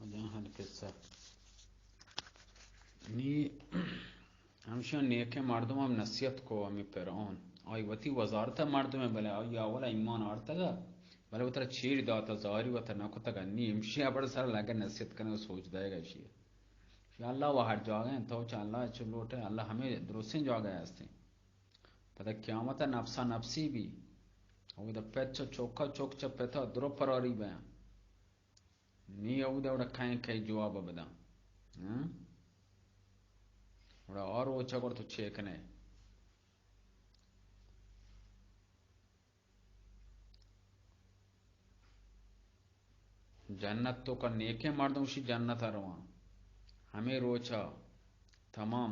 کجام ہل قصہ؟ نی ہمشی نیکیں مردم ہم نصیحت کو ہمیں فرعون۔ آئی وتی وزارت مردم، بلے آئی اولا ایمان آرتگا، بلے وترا چیر داتا، زاری وتا نہ کتگا۔ نی ہمشی ابڑ سر لگے نصیحت کنگا، سوچ دائگا اشی۔ یا اللہ و ہر جاگہ ہیں، تو چا اللہ چو لوٹے، اللہ ہمیں درستیں جاگہ ہستیں۔ پدا قیامت نفسا نفسی بی۔ او دا پت چا چوکا، چوک چا پتا درو پراری بیاں۔ نی او دا وڑا کہیں کئی جواب بداں۔ ہاں؟ وڑا آ روچا گڑا تو چے کنے؟ جنت تو کا نیکیں مردم شی جنت ء رواں۔ ہمے روچا تمام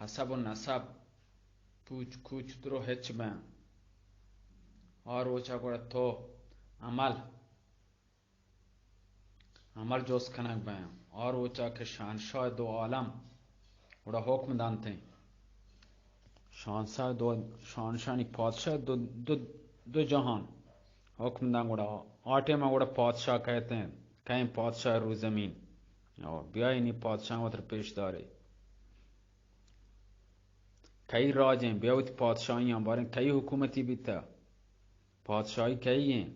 حسب و نسب، پوچ کوچ درو ہچ بیں۔ آ روچا گڑا تو عمل عمل جست کنگ بیں۔ آ روچا کہ شہنشاہ دو عالم گڑا حکم دنتیں۔ شہنشاہ دو، شہنشاہانی پادشاہ دو، دو، دو جہان حکم دن گڑا آ ٹائم گڑا پادشاہ کہتیں، کہیں پادشاہ رو زمین۔ او بیائینی پادشاہ وتر پیش دارے۔ کئی راجیں، بیا وتی پادشاہیاں باریں، کئی حکومتی بیتا، پادشاہی کئی ہیں؟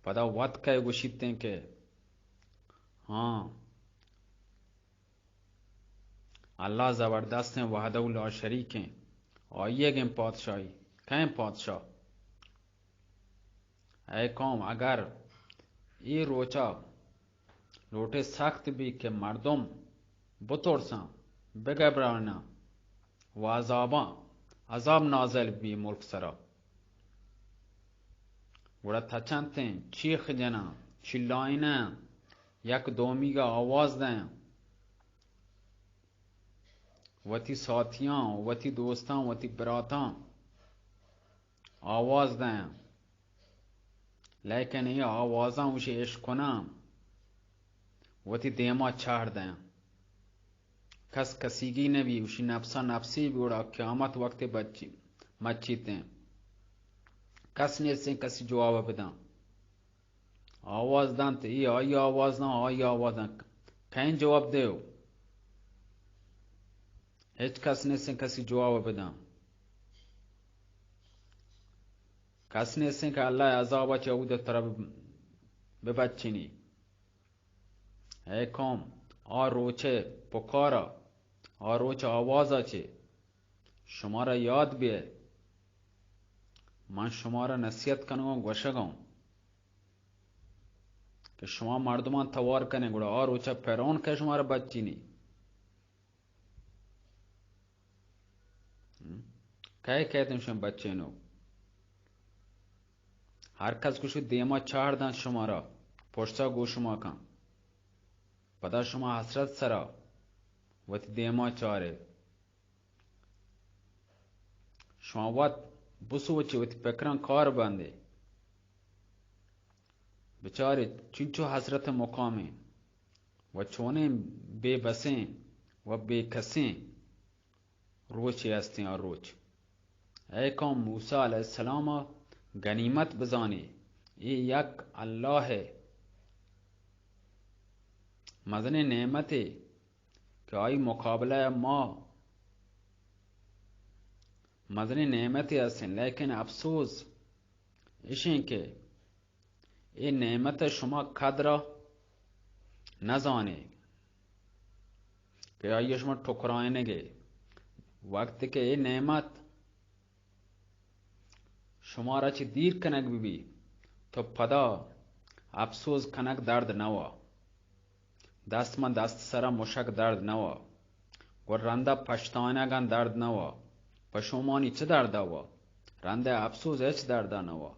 پدا وت کئے گوشیتیں کہ ہاں، اللہ زبردستیں، وحدہ لا شریکیں، آئیگیں پادشاہی، کئیں پادشاہ؟ اے قوم، اگر اے روچا لوٹے سخت بی کہ مردم بترساں، بگبراناں و عذاباں، عذاب نازل بی ملک سرا۔ گڑا تچنتیں، چیخ جناں، چلائیناں، یک دومیگا آواز دیں، وتی ساتھیاں، وتی دوستاں، وتی براتاں آواز دیں، لیکن اے آوازاں وشی اشکناں، وتی دیما چہر دیں۔ کس کسیگی نبی، وشی نفسا نفسی بی، گڑا قیامت وقت بچی، مچیتیں۔ کس نیستیں کسی جواب بداں۔ آواز دنت، اے آئی آواز داں، آئی آواز داں۔ کئیں جواب دیو؟ ہچ کس نیستیں کسی جواب بداں۔ کس نیستیں کہ اللہ عذابا چہ اود ترا ببچینی۔ اے قوم، آ روچ پکارا، آ روچ آوازا چہ شمارا یاد بیئے، من شمارا نصیحت کنگاں، گوشگاں کہ شما مردمان توار کنے، گڑا آ روچا فرعون کہ شمارا بچینی۔ ہم؟ کئے کئیت شما بچینو؟ ہر کس گوشی دیما چار دنت شمارا، پشتا گوش شما کن۔ پدا شما حسرت سرا وتی دیما چارے۔ شما وت بسوچے، وتی پکراں کار بندے۔ بچارے چنچو حسرت مقامیں و چونیں بے بسیں و بے کسیں روچے استیں آ روچ۔ اے قوم، موسی علیہ السلام ء غنیمت بزانے، اے یک اللہ ء مزنیں نعمتے کہ آئی مقابلہ ء ما مزنیں نعمتے استیں، لیکن افسوس اشیں کہ اے نعمت ء شما قدر ء نہ زانے کہ آئی ء شما ٹکرائینگ ء وقت کہ اے نعمت شمارا چہ دیر کنگ بہ بی، تو پدا افسوز کنگ درد نہ وا۔ دست ماں دست سرا مشک درد نہ وا۔ گڑا رندا پشتانگاں درد نہ وا۔ پشومانی چہ دردا وا؟ رندا افسوز ہچ دردا نہ وا۔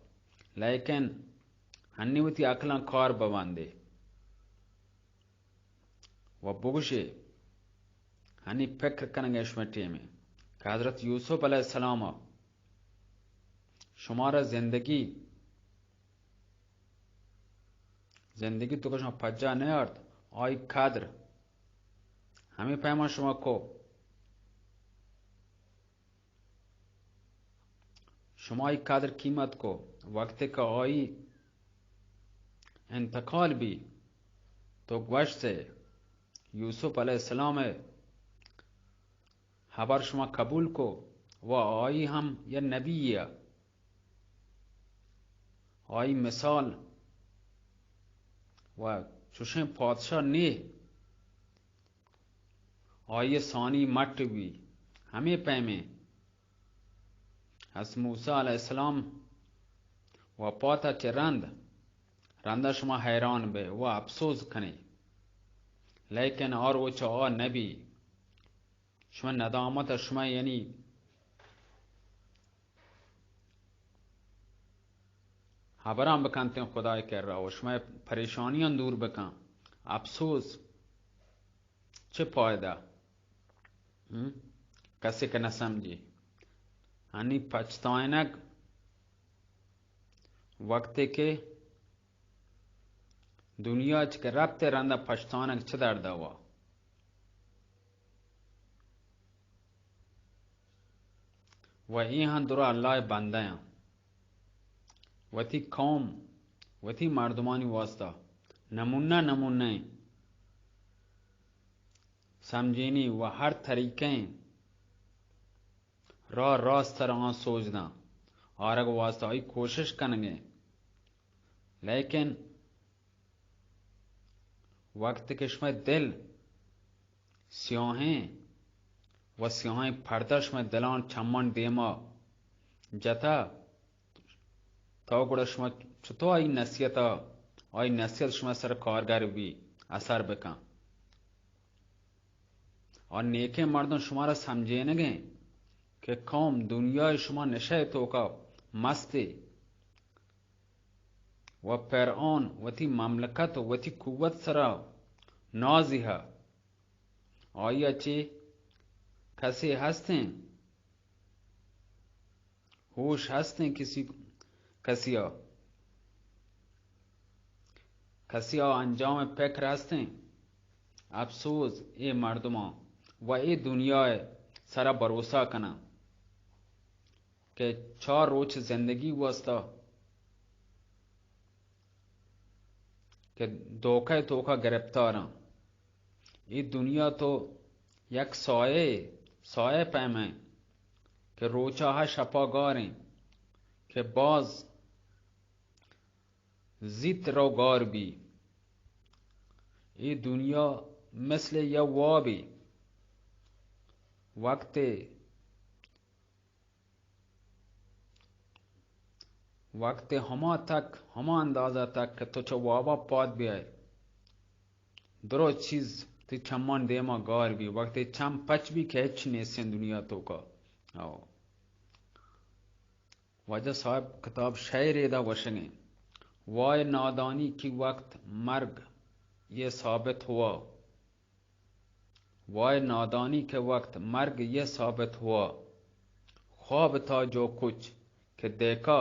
لیکن ہنی وتی عقلاں کار ببندے و بگوشے، ہنی فکر کنگ ء شمئے ٹیمے کہ حضرت یوسف علیہ السلام ء شمارا زندگی، زندگی تو کہ شما پجا نیارت، آئی قدر ہمیں پیما شما کو۔ شما آئی قدر قیمت کو، وقت کہ آئی انتقال بی، تو گوشت ئے یوسف علیہ السلام ءِ ہبر شما قبول کو و آئی ہم یک نبی ءَ، آئی مثال و چوشیں پادشاہ نے، آئی ثانی مٹ بی، ہمے پیمیں حضرت موسی علیہ السلام وپات ءَ چہ رند، رند ءَ شما حیران بے و افسوس کنے، لیکن آ روچ آ نبی، شما ندامت ءَ شما یعنی ہبراں بکنتیں خدائے کرا و شما پریشانیاں دور بکن۔ افسوس چہ پائدہ؟ ہم؟ کسے کہ نہ سمجھی۔ ہنی پچھتائنگ وقتے کہ دنیا چہ کہ رپت ءَ رند ءَ پچھتائنگ چہ درد ءَ وا۔ و اے ہم درا اللہ ءِ بندہ آں۔ وتی قوم، وتی مردمانی واسطہ نمونہ نمونہ ایں سمجھینی و ہر طریقہ ایں راہ راست سر آں سوج داں، آرگ واسطہ آئی کوشش کنگیں، لیکن وقت کہ شمئے دل سیاہیں و سیاہیں پردہ شمئے دلان چمان دیما جتا، تو گڑا شما چطور آئی نصیحت، آئی نصیحت شما سر کارگر بی، اثر بکن۔ اور نیکیں مردم شما را سمجھینگیں کہ قوم دنیا شما نشہ توکا مستے و فرعون وتی مملکت و وتی قوت سرا نازی ہا۔ آیا چے کسے ہستیں؟ ہوش ہستیں کسی، کسیا؟ کسیا انجام فکر ہستیں؟ افسوس اے مردماں و اے دنیا سرا بھروسہ کناں کہ چار روچ زندگی واسطہ کہ دھوکہ توکا گرفتاراں۔ اے دنیا تو یک سایہ، سایہ پیمیں کہ روچا ہا شپا گاریں کہ باز زیت رو گار بی۔ اے دنیا مثل یا وابی، وقتے وقت ہما تک، ہما اندازہ تک کہ تو چہ وابا پاد بیائے، درو چیز تی چمان دیما گار بی، وقت چم پچ بی کہ ہچ نیستیں دنیا توکا۔ او۔ واجہ صاحب کتاب شعر ادا گوشگیں، وائے نادانی کی وقت مرگ یہ ثابت ہوا۔ وائے نادانی کہ وقت مرگ یہ ثابت ہوا، خواب تھا جو کچھ کہ دیکھا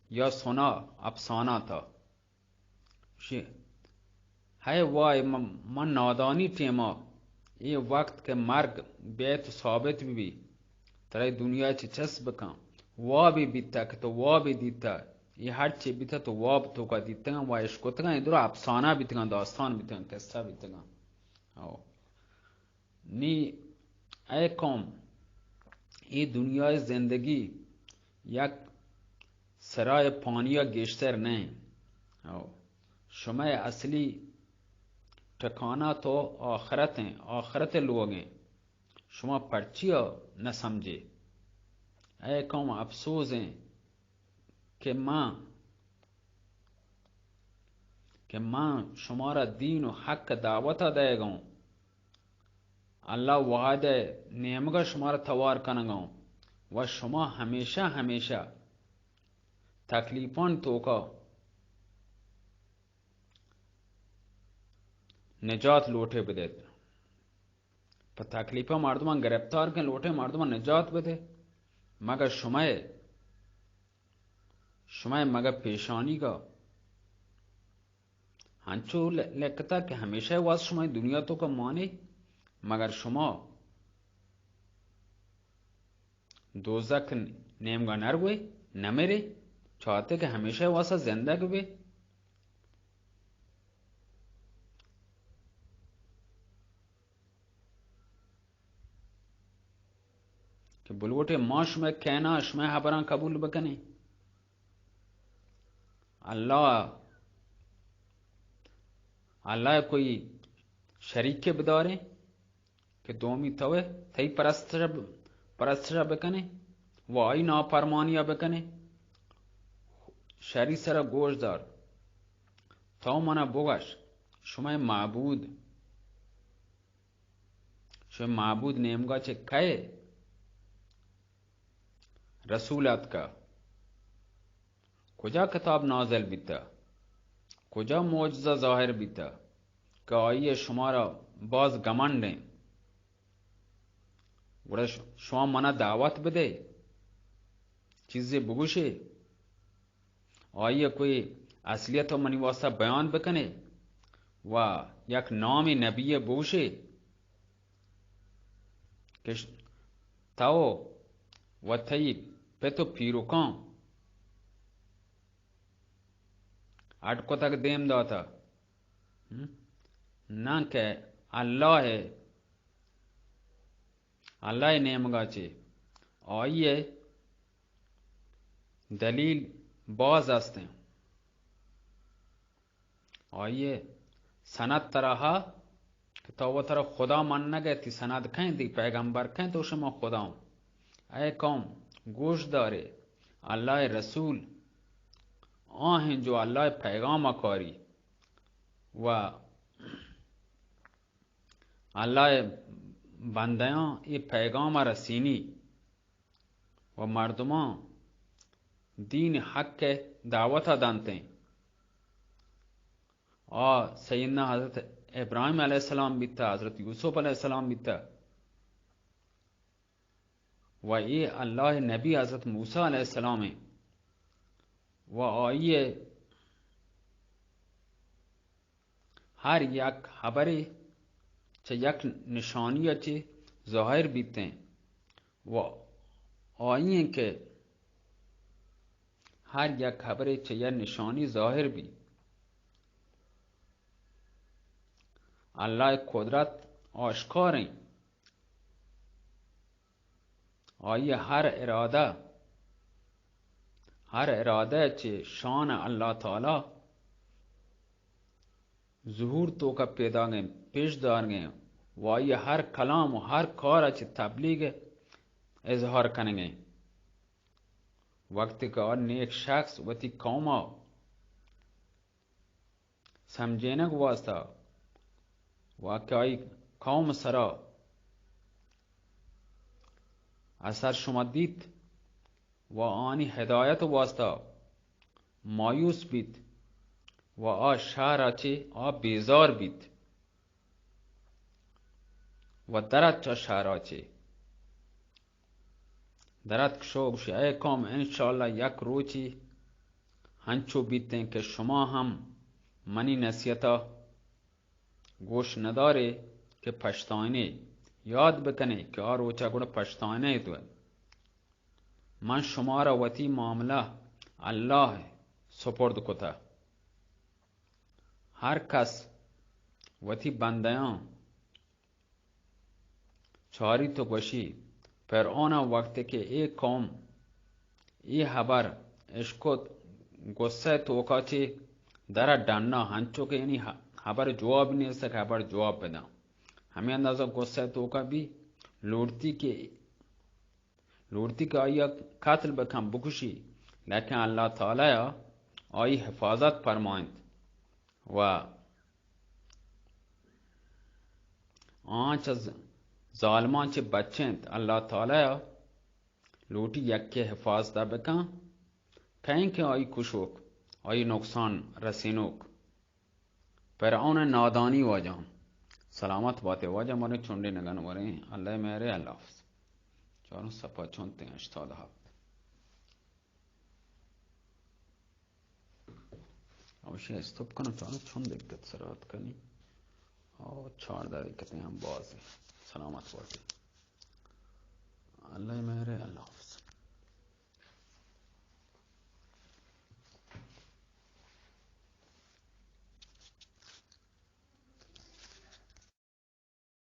یا سنا افسانہ تھا۔ شی-، ہے وائے من، من نادانی ٹیما، یہ وقت کہ مرگ بیت ثابت بی، ترے دنیا چہ چس بکن، وابی بیتا کہ تو وابی دیتا، یہ ہر چی بیتا تو واب توکا دیتگاں و اشکتگاں، یہ درا افسانہ بیتگاں، داستان بیتگاں، قصہ بیتگاں۔ او۔ نی اے قوم، اے دنیائے زندگی یک سرائے پانیا گیشتر نہ انت۔ او۔ شمئے اصلی ٹھکانہ تو آخرت انت، آخرت لوگ انت۔ شما پرچیا نہ سمجھے؟ اے قوم افسوز انت کہ من، کہ من شمارا دین و حق دعوت دئیگوں۔ اللہ وحدہ نیمگا شمارا توار کنگوں و شما ہمیشہ، ہمیشہ تکلیفان توکا نجات لوٹے بدیت۔ پہ تکلیفا مردمان گرفتار کن، لوٹے مردمان نجات بدے، مگر شمئے، شمئے مگر پیشانیگا ہنچو ل-، لکتا کہ ہمیشہ واس شما دنیا توکا مانے، مگر شما دوزخ نیمگا نروے، نمرے، چاہتے کہ ہمیشہ واسا زندگ بے۔ کہ بلوٹے ما شمئے کہنا، شمئے حبراں قبول بکنیں؟ اللہ، اللہ ءَ کوئی شریکے بداریں کہ دومی توئے، تئی پرستش، پرستش بکنیں و آئی نافرمانی بکنیں؟ شری سرا گوش دار، تو منا بگش، شمئے معبود، شمئے معبود نیمگا چہ کئے رسول اتکا؟ کجا کتاب نازل بیتا؟ کجا معجزہ ظاہر بیتا کہ آئی ءَ شمارا باز گمنڈیں؟ گڑا ش-، شما منا دعوت بدے، چیزے بگوشے، آئی ءَ کوئی اصلیت ءَ منی واسطہ بیان بکنے و یک نامی نبی ءَ بگوشے کہ ش-، تو و تئی پت و پیرکاں اڈ کتگ، دیم داتہ، ہم؟ ناں کہ اللہ ءَ، اللہ ءِ نیمگا چہ آئی ءِ دلیل باز ہستیں۔ آئی ءِ سند ترا ہا کہ تو وترا خدا منگ ءَ، تئی سند کئیں، تئی پیغمبر کئیں، تو شما خدا اوں۔ اے قوم، گوش دارے، اللہ ءِ رسول آ ایں جو اللہ ءِ پیغام ءَ کاری و اللہ ءِ بندیاں اے پیغام ءَ رسینی و مردماں دین حق ءِ دعوت ءَ دنتیں۔ آ سیدنا حضرت ابراہیم علیہ السلام بیتا، حضرت یوسف علیہ السلام بیتا و اے اللہ ءِ نبی حضرت موسی علیہ السلام ایں و آئی ءِ ہر یک ہبرے چہ یک نشانی ءَ چہ ظاہر بیتیں و آئی ایں کہ ہر یک ہبرے چہ یک نشانی ظاہر بی۔ اللہ ءِ قدرت آشکار ایں۔ آئی ءِ ہر ارادہ، ہر ارادہ چہ شان اللہ تعالی ظہور توکا پیداگیں، پیش دارگیں و آئی ءِ ہر کلام و ہر کار چہ تبلیغ اظہار کنگیں۔ وقتی کہ آ نیک شخص وتی قوم ءَ سمجھینگ واسطہ و کہ آئی قوم سرا اثر شما دیت و آنی ہدایت واسطہ مایوس بیت و آ شہر ءَ چہ آ بیزار بیت و درت چہ شہر ءَ چہ دراتک شو گوشی، اے قوم، انشاءاللہ یک روچی ہنچو بیتیں کہ شما ہم منی نصیحت ءَ گوش ندارے کہ پشتائنے، یاد بکنے کہ آ روچ ءَ گڑا پشتائنے تو۔ من شمارا وتی معاملہ اللہ ءَ سپرد کتہ۔ ہر کس وتی بندیاں چاری تو گوشی، فرعون ءَ وقت کہ اے قوم اے ہبر اشکت، غصہ توکا چہ در ڈنا، ہنچو کہ یعنی ہبر جواب نیست کہ ہبر جواب بداں۔ ہمیں اندازہ غصہ توکا بی، لوٹتی کہ، لوٹتی کہ آئی قتل بکن، بکشی، لیکن اللہ تعالی آئی حفاظت فرمائنت و آں چہ ظالماں چہ بچینت۔ اللہ تعالی لوٹی یکے حفاظت بکن، کئیں کہ آئی کشوک، آئی نقصان رسینوک۔ فرعون نادانی واجہ۔ سلامت باتے واجہ، مارے چنڈے نگن وریں۔ اللہ مہرے، اللہ حافظ۔ چاروں صفحہ چنتیں، ہشتاد ہفت۔ اوشی استوپ کنو، چانو چون دقت سرات کنی۔ او چاردہ دقتیں ہم باز۔ سلامت باتی۔ اللہ مہرے، اللہ۔